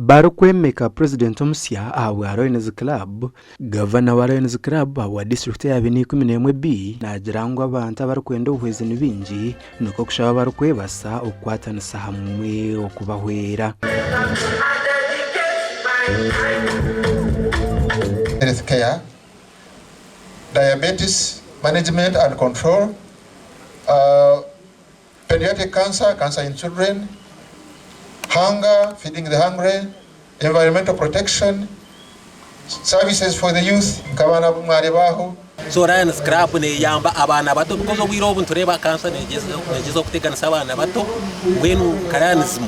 Barikwemeka Purezidenti omusya ahabwa Lions Club, Gavana wa Lions Club ahabwa disiturikiti eya 211 B naagira ngu abantu abarikwenda obuhwezi ni baingi nikwo kushaba abarikwebasa okukwatanisa hamwe okubahwera. Health care, diabetes management and control, pediatric cancer, cancer in children, hunger, feeding the hungry, environmental protection, services for the youth nk'abaana abu mwareeba aho. So Lions Club neyamba abaana bato because obwire obu nitureeba cancer negyezaho kuteganisa abaana bato mbwenu nka Lionism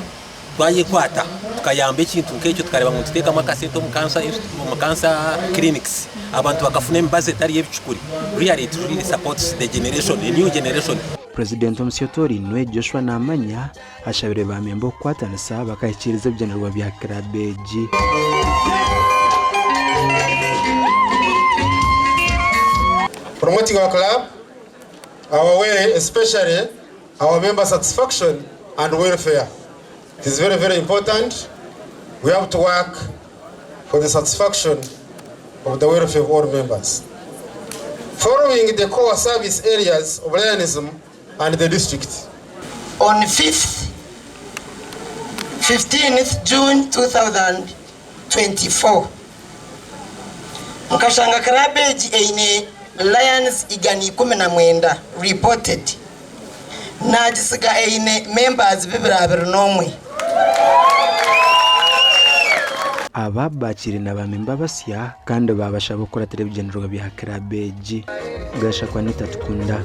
twayekwata tukayamba ekintu nk'ekyo tukareeba ngu nituteekamu akasente omu cancer omu cancer clinics abantu bakafuna emibazi etari y'ebicukuri really it really supports the generation, the new generation. Purezidenti omusya otoorainwe, Joshua Namanya ashabire ba memba okukwatanisa bakahikiiriza ebigyendererwa bya kiraabu egi. Promoting our club, our way especially our member satisfaction and welfare. It is very very important. We have to work for the satisfaction of the welfare of all members. Following the core service areas of Lionism and the district. On 5th, 15th June 2024, nkashanga club egi eine Lions 119 reported. Naagisiga eine members 221. Aba baakiire na baamemba abasya kandi baabashaba okukuratira ebigyendererwa bya kiraabu egi. Gashakwa Anita Tukunda.